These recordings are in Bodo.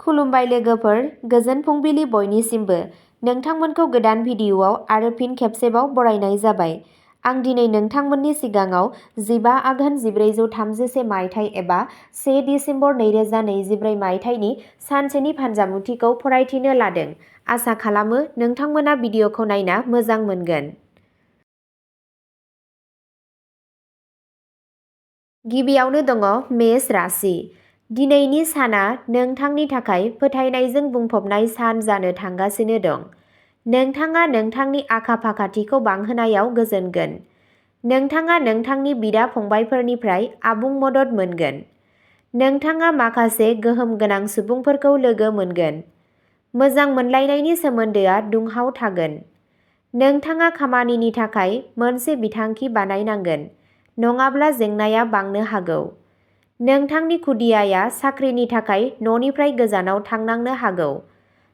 खुलुमबाय लोगोफोर, गोजोन फुंबिलि बयनिसिमबो। नोंथांमोनखौ गोदान भिडिअ'आव आरो फिन खेबसेबाव बरायनाय जाबाय। आं दिनै नोंथांमोननि सिगाङाव 15 आघोन 1433 मायथाइ एबा 1 डिसेम्बर 2023 मायथाइनि सानसेनि फान्जामुथिखौ फरायथिनो लादों। आसा खालामो नोंथांमोना भिडिअ'खौ नायना मोजां मोनगोन। गिबियावनो दङ मेष राशि। दिनैनि साना नोंथांनि थाखाय फोथायनायजों बुंफबनाय सान जानो थांगासिनो दं। नोंथाङा नोंथांनि आखा-फाखाथिखौ बांहोनायाव गोजोनगोन। नोंथाङा नोंथांनि बिदा-फंबायफोरनिफ्राय आबुं मदद मोनगोन। नोंथाङा माखासे गोहोम गोनां सुबुंफोरखौ लोगो मोनगोन। मोजां मोनलायनायनि सोमोन्दोआ दुंहाव थागोन। नोंथाङा खामानिनि थाखाय मोनसे बिथांखि बानायनांगोन, नङाब्ला जेंनाया बांनो हागौ। नोंथांनि खुदियाया साख्रिनि थाखाय न'निफ्राय गोजानाव थांनांनो हागौ।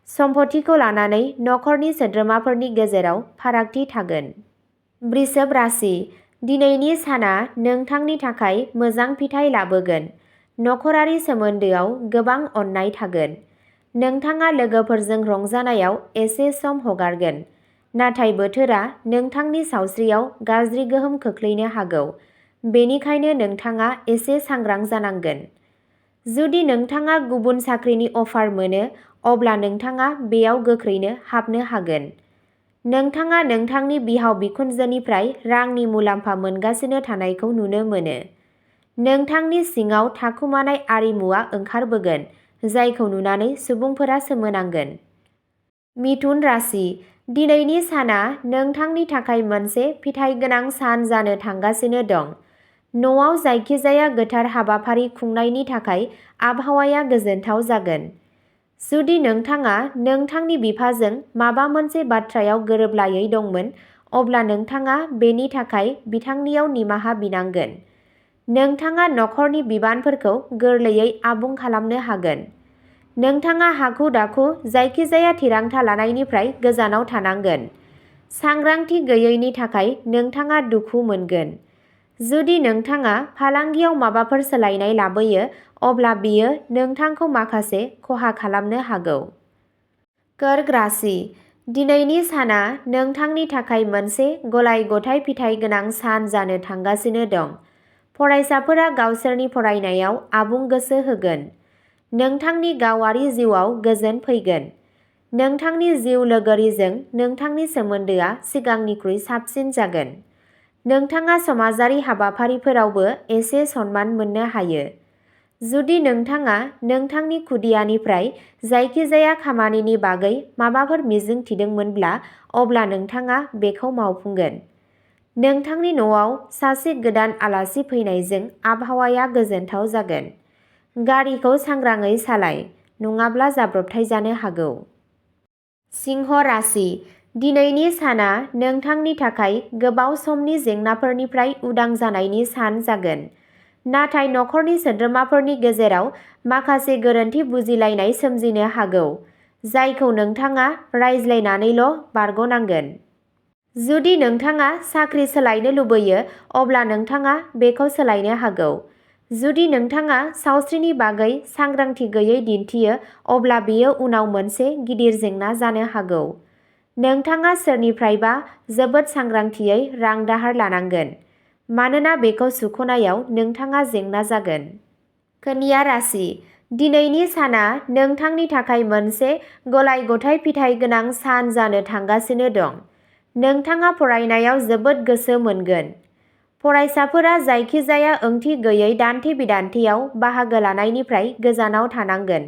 सम्पथिखौ लानानै नखरनि सोद्रोमाफोरनि गेजेराव फारागथि थागोन। वृषभ राशि। दिनैनि साना नोंथांनि थाखाय मोजां फिथाइ लाबोगोन। नखरारि सोमोन्दोआव गोबां अननाय थागोन। नोंथाङा लोगोफोरजों रंजानायाव एसे सम हगारगोन, नाथाय बोथोरा नोंथांनि सावस्रियाव गाज्रि गोहोम खोख्लैनो हागौ, बेनिखायनो नोंथाङा एसे सांग्रां जानांगोन। जुदि नोंथाङा गुबुन साख्रिनि अफार मोनो, अब्ला नोंथाङा बेयाव गोख्रैनो हाबनो हागोन। नोंथाङा नोंथांनि बिहाव-बिखुनजोनिफ्राय रांनि मुलाम्फा मोनगासिनो थानायखौ नुनो मोनो। नोंथांनि सिङाव थाखुमानाय आरिमुआ ओंखारबोगोन, जायखौ नुनानै सुबुंफोरा सोमोनांगोन। मिथुन राशि। दिनैनि साना नोंथांनि थाखाय मोनसे फिथाइगोनां सान जानो थांगासिनो दं। न'आव जायखिजाया गोथार हाबाफारि खुंनायनि थाखाय आबहावाया गोजोनथाव जागोन। जुदि नोंथाङा नोंथांनि बिफाजों माबा मोनसे बाथ्रायाव गोरोबलायै दंमोन, अब्ला नोंथाङा बेनि थाखाय बिथांनियाव निमाहा बिनांगोन। नोंथाङा नखरनि बिबानफोरखौ गोरलैयै आबुं खालामनो हागोन। नोंथाङा हाखु-दाखु जायखिजाया थिरांथा लानायनिफ्राय गोजानाव थानांगोन। सांग्रांथि गैयैनि थाखाय नोंथाङा दुखु मोनगोन। जुदि नोंथाङा फालांगियाव माबाफोर सोलायनाय लाबोयो, अब्ला बेयो नोंथांखौ माखासे खहा खालामनो हागौ। कर्क राशि। दिनैनि साना नोंथांनि थाखाय मोनसे गलाय-गथाय फिथाइ गोनां सान जानो थांगासिनो दं। फरायसाफोरा गावसोरनि फरायनायाव आबुं गोसो होगोन। नोंथांनि गावारि जिउआव गोजोन फैगोन। नोंथांनि जिउ लोगोरिजों नोंथांनि सोमोन्दोआ सिगांनिख्रुइ साबसिन जागोन। नोंथाङा समाजारि हाबाफारिफोरावबो एसे सनमान मोननो हायो। जुदि नोंथाङा नोंथांनि खुदियानिफ्राय जायखिजाया खामानिनि बागै माबाफोर मिजिं थिदोंमोनब्ला, अब्ला नोंथाङा बेखौ मावफुंगोन। नोंथांनि न'आव सासे गोदान आलासि फैनायजों आबहावाया गोजोनथाव जागोन। गारिखौ सांग्राङै सालाय, नङाब्ला जाब्रबथाय जानो हागौ। सिंह राशि। दिनैनि साना नोंथांनि थाखाय गोबाव समनि जेंनाफोरनिफ्राय उदां जानायनि सान जागोन। नाथाय नखरनि सोद्रोमाफोरनि गेजेराव माखासे गोरोन्थि बुजिलायनाय सोमजिनो हागौ, जायखौ नोंथाङा रायज्लायनानैल' बारग'नांगोन। जुदि नोंथाङा साख्रि सोलायनो लुबैयो, अब्ला नोंथाङा बेखौ सोलायनो हागौ। जुदि नोंथाङा सावस्रिनि बागै सांग्रांथि गैयै दिन्थियो, अब्ला बेयो उनाव मोनसे गिदिर जेंना जानो हागौ। नोंथाङा सोरनिफ्रायबा जोबोद सांग्रांथियै रां दाहार लानांगोन, मानोना बेखौ सुख'नायाव नोंथाङा जेंना जागोन। कन्या राशि। दिनैनि साना नोंथांनि थाखाय मोनसे गलाय-गथाय फिथाइ गोनां सान जानो थांगासिनो दं। नोंथाङा फरायनायाव जोबोद गोसो मोनगोन। फरायसाफोरा जायखिजाया ओंथि गैयै दान्थे-बिदान्थेयाव बाहागो लानायनिफ्राय गोजानाव थानांगोन।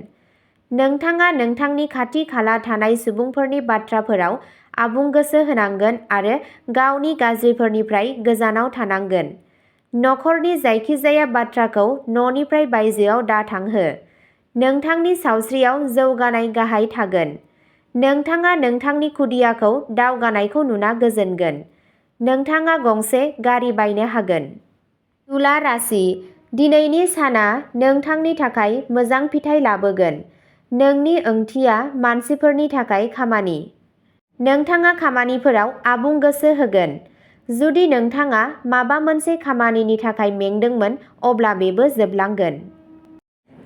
नोंथाङा नोंथांनि खाथि-खाला थानाय सुबुंफोरनि बाथ्राफोराव आबुं गोसो होनांगोन आरो गावनि गाज्रिफोरनिफ्राय गोजानाव थानांगोन। नखरनि जायखिजाया बाथ्राखौ न'निफ्राय बायजोआव दाथांहो। नोंथांनि सावस्रियाव जौगानाय गाहाय थागोन। नोंथाङा नोंथांनि खुदियाखौ दावगानायखौ नुना गोजोनगोन। नोंथाङा गंसे गारि बायनो हागोन। तुला राशि। दिनैनि साना नोंथांनि थाखाय मोजां फिथाइ लाबोगोन। नोंनि ओंथिया मानसिफोरनि थाखाय खामानि। नोंथाङा खामानिफोराव आबुं गोसो होगोन। जुदि नोंथाङा माबा मोनसे खामानिनि थाखाय मेंदोंमोन, अब्ला बेबो जोबलांगोन।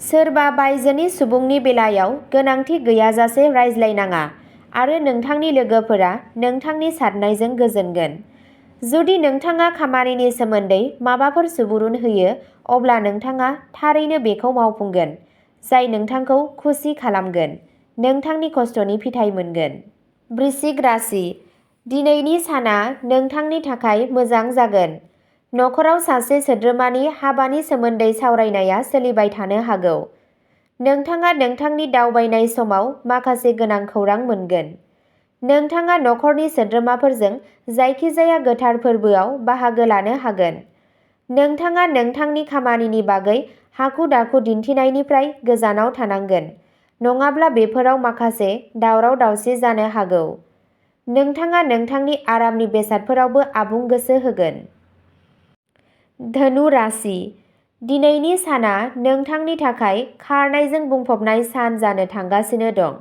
सोरबा बायजोनि सुबुंनि बेलायाव गोनांथि गैयाजासे रायज्लायनाङा आरो नोंथांनि लोगोफोरा नोंथांनि साननायजों गोजोनगोन। जुदि नोंथाङा खामानिनि सोमोन्दै माबाफोर सुबुरुन होयो, अब्ला नोंथाङा थारैनो बेखौ मावफुंगोन, जाय नोंथांखौ खुसि खालामगोन, नोंथांनि खस्थ'नि फिथाइ मोनगोन। वृश्चिक राशि, दिनैनि साना नोंथांनि थाखाय मोजां जागोन। नखराव सासे सोद्रोमानि हाबानि सोमोन्दै सावरायनाया सोलिबाय थानो हागौ। नोंथाङा नोंथांनि दावबायनाय समाव माखासे गोनां खौरां मोनगोन। नोंथाङा नखरनि सोद्रोमाफोरजों जायखिजाया गोथार फोरबोआव बाहागो लानो हागोन। नोंथाङा नोंथांनि खामानिनि बागै हाखु-दाखु दिन्थिनायनिफ्राय गोजानाव थानांगोन, नङाब्ला बेफोराव माखासे दावराव-दावसि जानो हागौ। नोंथाङा नोंथांनि आरामनि बेसादफोरावबो आबुं गोसो होगोन। धनु राशि, दिनैनि साना नोंथांनि थाखाय खारनायजों बुंफबनाय सान जानो थांगासिनो दं।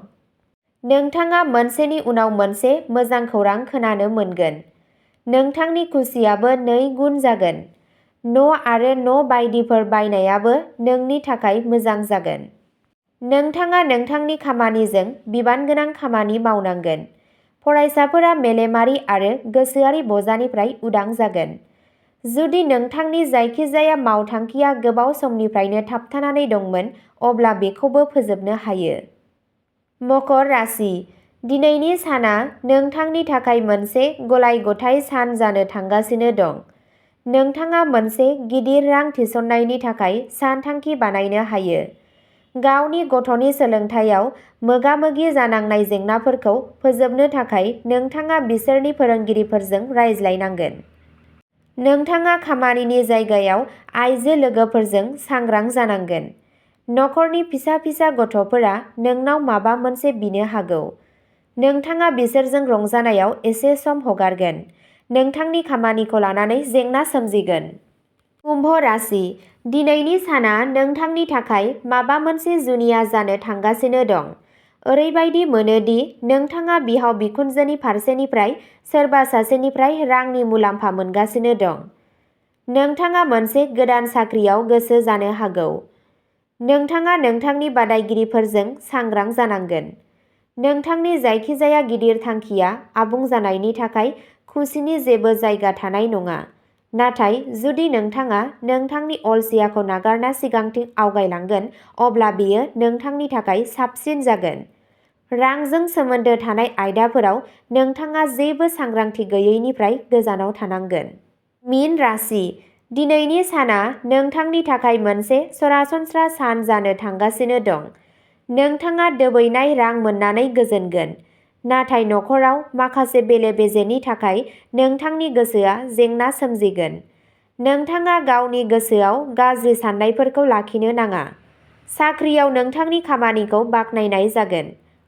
नोंथाङा मोनसेनि उनाव मोनसे मोजां खौरां खोनानो मोनगोन। नोंथांनि खुसियाबो 2 गुन जागोन। आरो बायदिफोर बायनायाबो नोंनि थाखाय मोजां जागोन। नोंथाङा नोंथांनि खामानिजों बिबानगोनां खामानि मावनांगोन। फरायसाफोरा मेलेमारि आरो गोसोआरि बजानिफ्राय उदां जागोन। जुदि नोंथांनि जायखिजाया मावथांखिया गोबाव समनिफ्रायनो थाबथानानै दंमोन, अब्ला बेखौबो फोजोबनो हायो। मकर राशि, दिनैनि साना नोंथांनि थाखाय मोनसे गलाय-गथाय सान जानो थांगासिनो दं। नोंथाङा मोनसे गिदिर रां थिसननायनि थाखाय सानथांखि बानायनो हायो। गावनि गथ'नि सोलोंथायाव मोगा-मोगि जानांनाय जेंनाफोरखौ फोजोबनो थाखाय नोंथाङा बिसोरनि फोरोंगिरिफोरजों रायज्लायनांगोन। नोंथाङा खामानिनि जायगायाव आइजो लोगोफोरजों सांग्रां जानांगोन। नखरनि फिसा-फिसा गथ'फोरा नोंनाव माबा मोनसे बिनो हागौ। नोंथाङा बिसोरजों रंजानायाव एसे सम हगारगोन। नोंथांनि खामानिखौ लानानै जेंना सोमजिगोन। कुम्भ राशि, दिनैनि साना नोंथांनि थाखाय माबा मोनसे जुनिया जानो थांगासिनो दं। ओरैबायदि मोनो दि नोंथाङा बिहाव-बिखुनजोनि फारसेनिफ्राय सोरबा सासेनिफ्राय रांनि मुलाम्फा मोनगासिनो दं। नोंथाङा मोनसे गोदान साख्रियाव गोसो जानो हागौ। नोंथाङा नोंथांनि बादायगिरिफोरजों सांग्रां जानांगोन। नोंथांनि जायखिजाया गिदिर थांखिया आबुं जानायनि थाखाय खुसिनि जेबो जायगा थानाय नङा। नाथाय जुदि नोंथाङा नोंथांनि अलसियाखौ नागारना सिगांथिं आवगायलांगोन, अब्ला बेयो नोंथांनि थाखाय साबसिन जागोन। रांजों सोमोन्दो थानाय आयदाफोराव नोंथाङा जेबो सांग्रांथि गैयैनिफ्राय गोजानाव थानांगोन। मीन राशि, दिनैनि साना नोंथांनि थाखाय मोनसे सरासनस्रा सान जानो थांगासिनो दं। नोंथाङा दोबैनाय रां मोननानै गोजोनगोन। नाथाय नखराव माखासे बेले-बेजेनि थाखाय नोंथांनि गोसोआ जेंना सोमजिगोन। नोंथाङा गावनि गोसोआव गाज्रि साननायफोरखौ लाखिनो नाङा। साख्रियाव नोंथांनि खामानिखौ बाख्नायनाय जागोन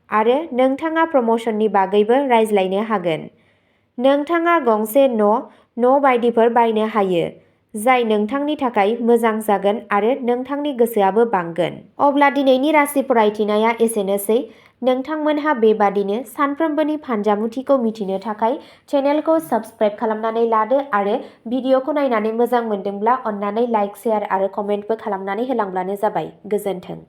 आरो नोंथाङा प्रम'शननि बागैबो रायज्लायनो हागोन। नोंथाङा गंसे बायदिफोर बायनो हायो, जाय नोंथांनि थाखाय मोजां जागोन आरो नोंथांनि गोसोआबो बांगोन। अब्ला दिनैनि राशि फरायथिनाया एसेनोसै। नोंथांमोनहा बेबादिनो सानफ्रोमबोनि फानजामुथिखौ मिथिनो थाखाय चेनेलखौ साबस्क्राइब खालामनानै लादो आरो भिडिअखौ नायनानै मोजां मोनदोंब्ला अन्नानै लाइक, शेयार आरो कमेन्टबो खालामनानै होलांब्लानो जाबाय। गोजोन्थों।